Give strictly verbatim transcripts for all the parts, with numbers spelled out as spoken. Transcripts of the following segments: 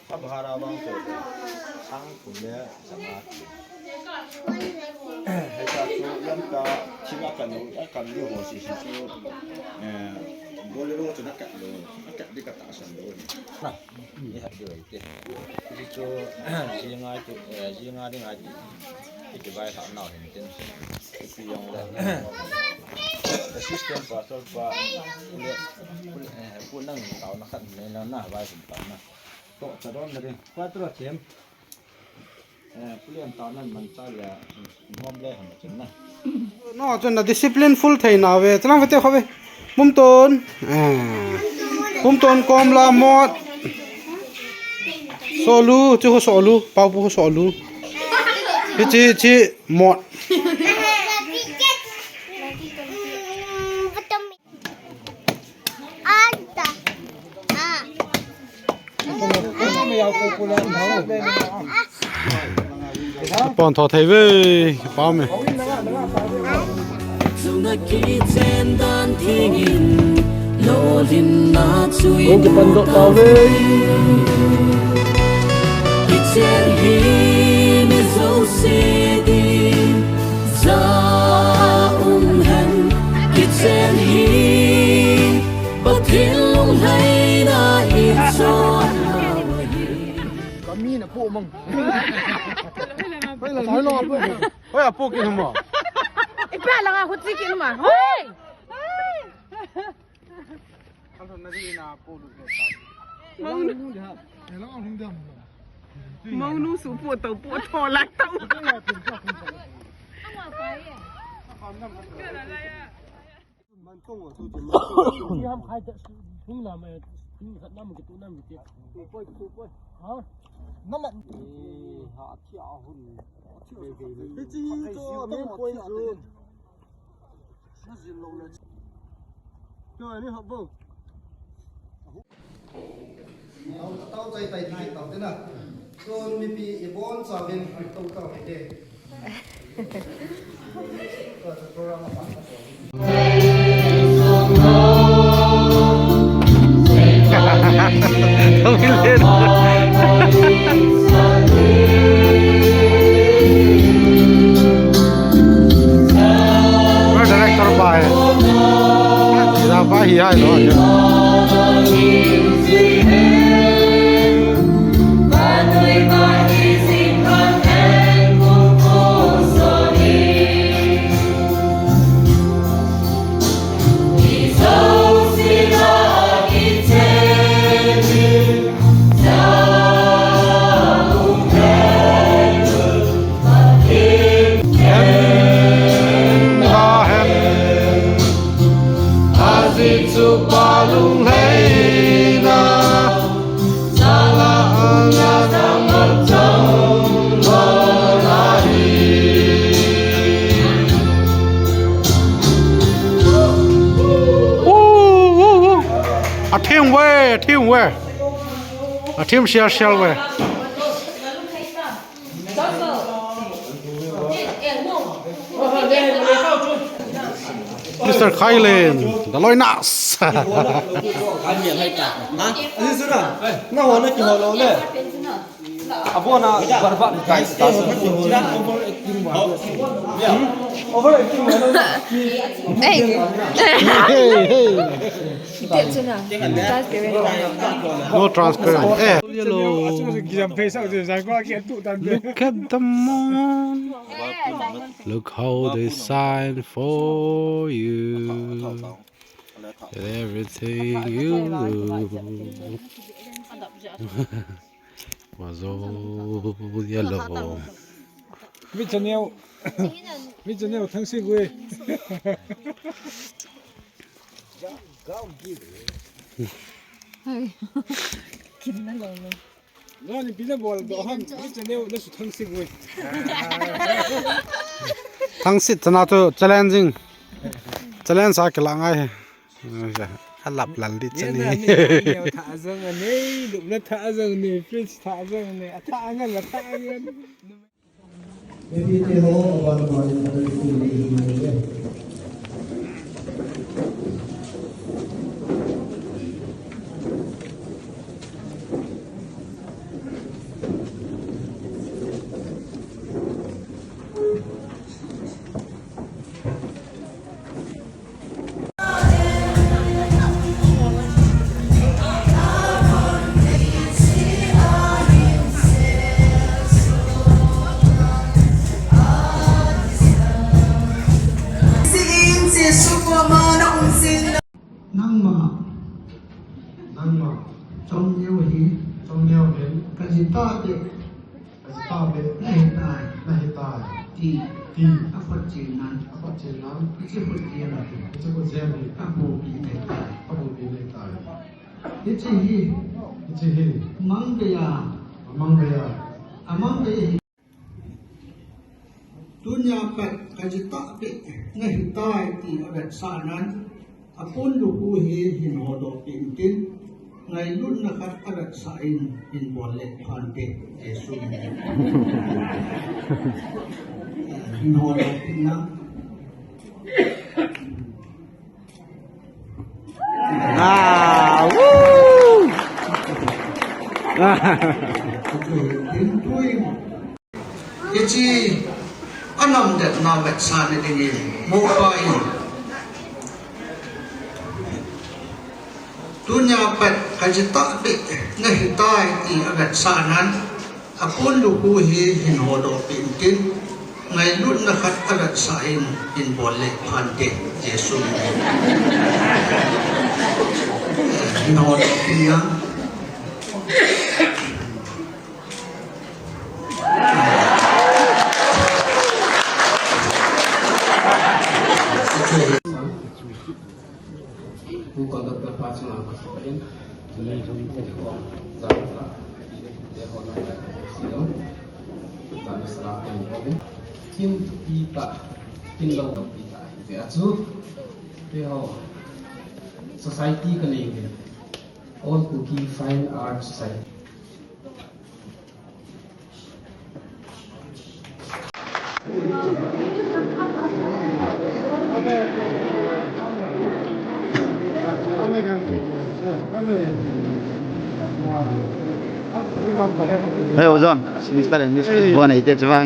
A bhara vang chu sang thum le sanga. Heta chu lamka thim a kan, a kan lou ho sese chu, eh, Bolero chu na kat lou, a kat ding ka tahsan lou. Na, ni hat deu te. Hichu, ji ngai tu, eh, ji ngai ding ai ti. Kiti vai ha nau hin tin. Kiti jong le. Assistant pastor pa, le, eh, pu nang tao na khat ne na, na vai hin tao na. To, cha don le ding. Kuatro chem. Eh, pu Lian tao nan man cha le, nom le han chem na. No, chun na discipline full thei na ve. Chang ve te kho ve. Pumton. Eh. Pumton, Komla, Mot. Solu, chu ho Solu, Pau pu ho Solu. Hichi, hichi, Mot. Pon tho thei ve, pa me. Chunga kichen dan thingin, lolhinna chu. Hung kipan doh tau ve. Kichen hi mi jouse ding, ja um hen, kichen hi Pathen lunglhaina in chon. Kami na po mang. Hoi la, hoi la, hoi la. Hoi, a po kit hum a. Ipa langa khu chi kit hum a. Hoi! Monu. Monu su po tau po tho la tau. Tau chai tai ti tau te na. Chun mipi ibon chauvin tau tau te. Director pa hai. Ija pa hi hai lo. A thim ve, a thim ve. A thim sial sial ve. Mister Khailen, the Loinas. Guys, over acting. Hey, hey. No transparent. Eh. Look at the moon. Look how they shine for you. Everything you do. Wazo yellow. Mi channel, mi channel thang si gui. Hai. Kin na lo lo. Nani pina bol do ham, mi channel na su thang si gui. Thang si chana to challenging. Challenge a kila ngai. A lap lal di chani. Tha jong ani, lupna tha jong ni, fridge tha jong ni, a tha ngan, a tha ngan. Nangma. Nangma. Chongneo hi. Chongneo hi. Kajitah beh. Kajitah beh. Nahitai. Nahitai. Ti. Ti. Aphatchen nan. Aphatchen nan. Hiche khutjem hi. Hiche khutjem hi. Abupi nahitai. Abupi nahitai. Hiche hi. Hiche hi. Mangbei a. Amangbei a. Amangbei hi. Tunia pat kajitah beh nahitai ti avetsah nan, aponluhu hi hin hodoh peh intin, ngailutna khat avetsah in hin bol le phante, Jesu min in. Hin hodoh peh inlang. Ah, woo! Hiche anamdetna vetsahna dingin, mopa in. Tunia pat kajitah beh nahitai ti avetsah nan, aponluhu hi hin hodoh peh intin, ngailutna khat avetsah in hin bol le phante, Jesu min in. Hin hodoh peh inlang. Pu conductor pa chunga kipah in, tuni hung te ho, jam ta, te ho na, silo, jam salam te ho, tin pi ta, tin lo pi ta, te achu, te ho, society ka nei ve, All Kuki Fine Art Society. Hey, Ozon, sini sekali, ini bukan itu cuma.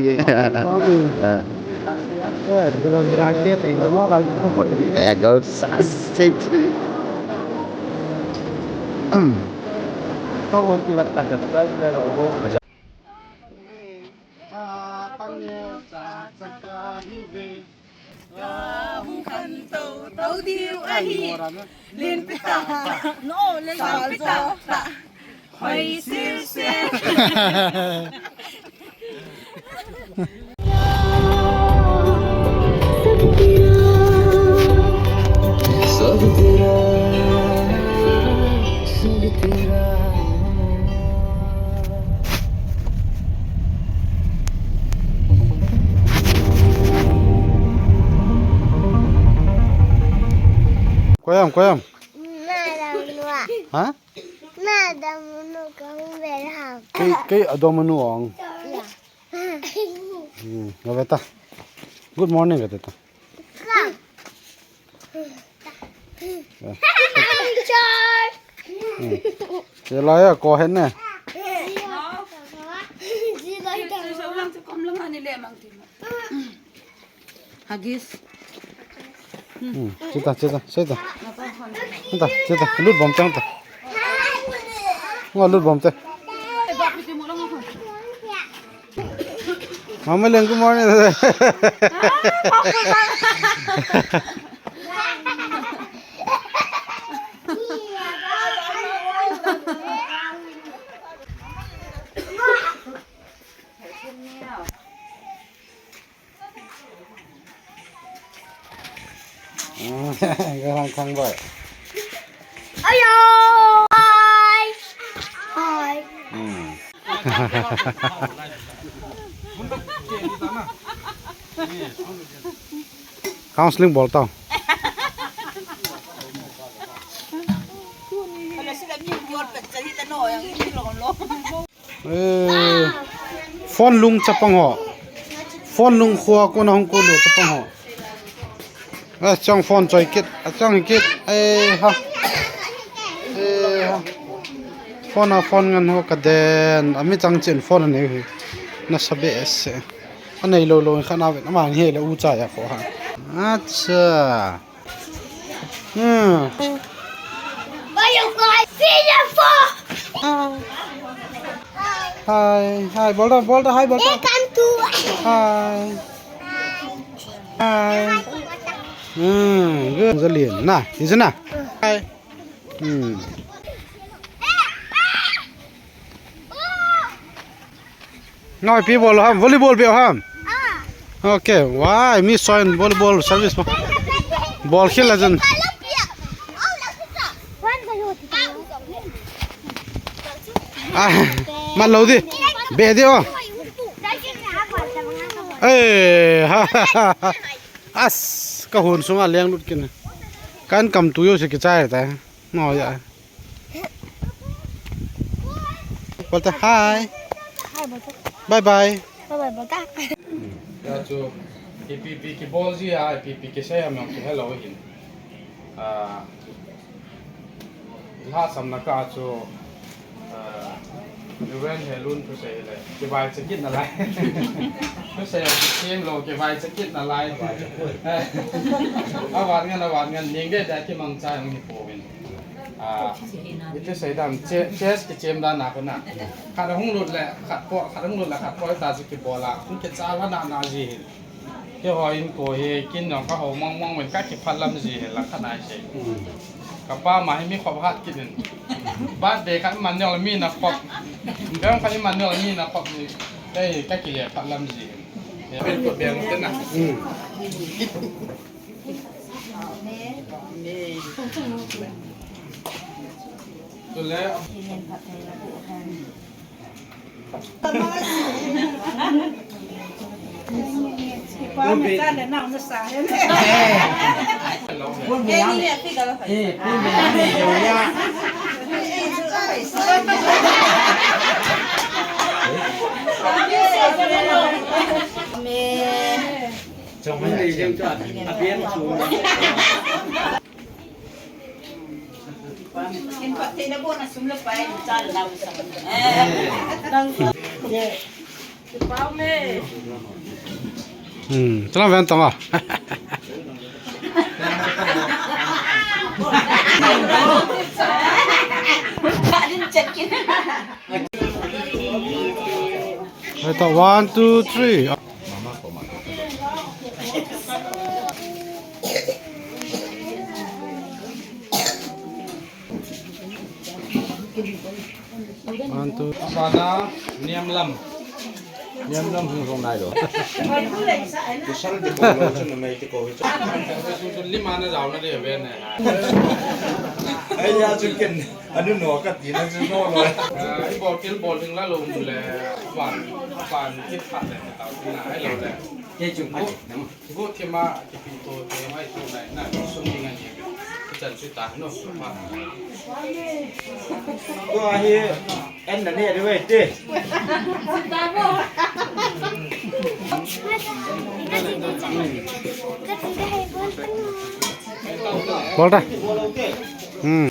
Eh, kau sakit. Ka hung khantou tou diu ahi. Len pita. No, len pita. Hoi siu siu. Koyam, koyam. Madam nua. Ha? Madam nua ka hung bel ham. Kei, kei adom nu ong. Ya. Hmm, nga beta. Good morning, ka teta. Ka. Hmm. Ke la ya ko hen ne. Huggies. Hmm, chita, chita, chita. Chita, chita. Lut bom chang ta. Nga lut bom te. Mama Leng, good morning. Garang khang bai. Ayo! Hi! Hi! Hmm. Counseling bol tao. Eh, phone lung chapang ho. Phone lung khua kona hung kulu chapang ho. Ah, chang phone choi kit. Ah, chang kit. Eh, ha. Eh, ha. Phone a phone ngan ho ka den. Ami chang chin phone a nei hi. Na sabe se. A nei lo lo kha na ve. Ama ni he le u cha ya kho ha. Acha. Hmm. Hi, hi, bol da, bol da, hi, bol da. Welcome to. Hi. Hi. Hmm, good. Zalin na, isn't na? Hi. Hmm. Ngaipi bol ham, volleyball bol ham. Okay, why? Mi soin volleyball service bol. Bol khel la jan. Ah, man lo di. Be di o. Eh, ha, ha, ha, ha. As, ka hun sunga leng lut kin. Kan kam tu yo se ki chai ta. No ya. Bolta hi. Hi, Bolta. Bye bye. Bye bye, Bolta. Ya chu, ipi ipi kibol ji a, ipi ipi kisei a, mi ong kihelo hin. Ah, lhahsamna kah chu, ah, Reverend Helun thusei le, kivaicha kit nalai. Thusei a kisem lou, kivaicha kit nalai. Avat ngen, avat ngen, ning deh deh kimangcha jong hi pouvin. Ah, iti sei dan, che-, chess kichem dan a kona. Khat ahung lut le, khat po, khat ahung lut le, khat po, hita chu kibol a. Hung kicha lha nana ji hin. Keiho inko hi, kin jong ka ho mong mong uvin ka kiphat lam ji hin la khat nai sei. Hmm. Ka pa ma hi mi khop hat kit in. Birthday khat man jong le mi na khop. Beng khat man jong le mi na khop ni. Ei, ka kile phat lam ji hin. Beng ko beng te na. Hmm. Amen. Hmm, tala ven tama. One, two, three. One, two. Bana, niam lam. Niam lam hung hung nai lo. Kusal di ko lo chun mai ti ko hi chun. Lima na jao na de ve ne. Ai ya chun ken. Anu no ka ti na chu no lo. Ah, i bol kel bol ding la lo le. Wan, wan kit phat le ta na ai lo le. Ke chung phat na. Go thima kipi to te mai to nai na sum ding ani. Chan chu ta no. Ko ahi en na ne de ve te. Bol da. Hmm.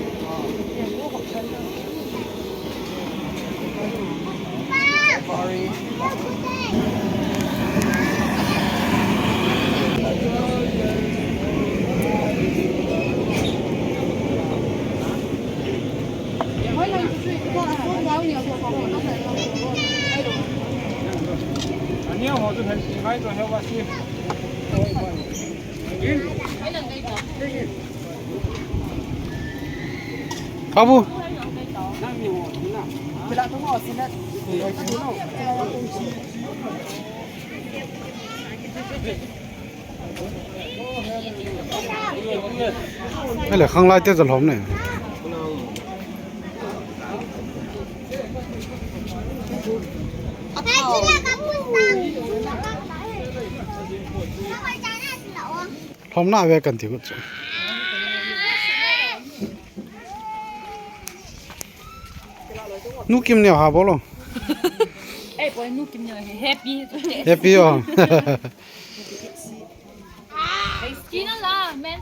Babu. Ele khang lai te jalhom ne. Lhomna ve kan ti kut chu. Nu Kim neo ha bolo. Eh, boy, Nu Kim neo he happy. Happy o. Skin la, man.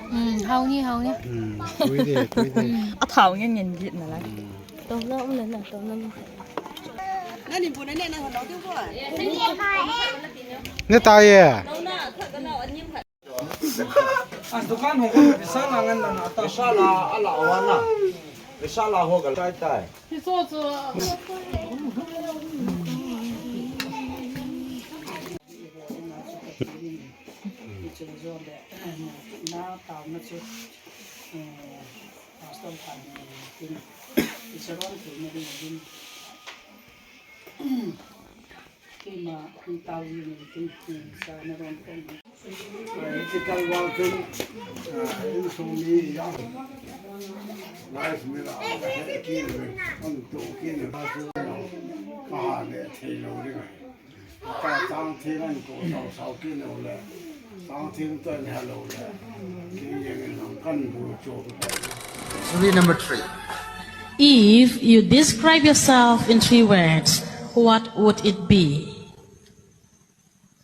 Hmm, hao ni, hao ni. Hmm, kui de, kui de. Hmm. A thao ngen ngen git na lai. Hmm. Tong na um na na, tong na. Na ni bu na ne na ho lo tu ko. Ne ta ye. Tong na, kha ka na, an nim kha. As dukan ho ko, Vishal a ngan na na ta. Vishal a, ala wa na. Vishal a ho gal tai tai. Jole, na tauna chu, eh, Pastor Phan, tin, i saron theina ding in, keima hung tao jing in tin, eh, sa na ron kong. Electrical wall chun, ah, insung mi jong, rice mill a, ah, he kit le, an to kit le, ba chu, ah, le thei lou ding ahi. Ka chang thing an to sau sau kit lou le, chang thing to an he lou le, kei jeng in kan bu chu. Rule number three. If you describe yourself in three words, what would it be?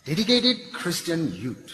Dedicated Christian youth.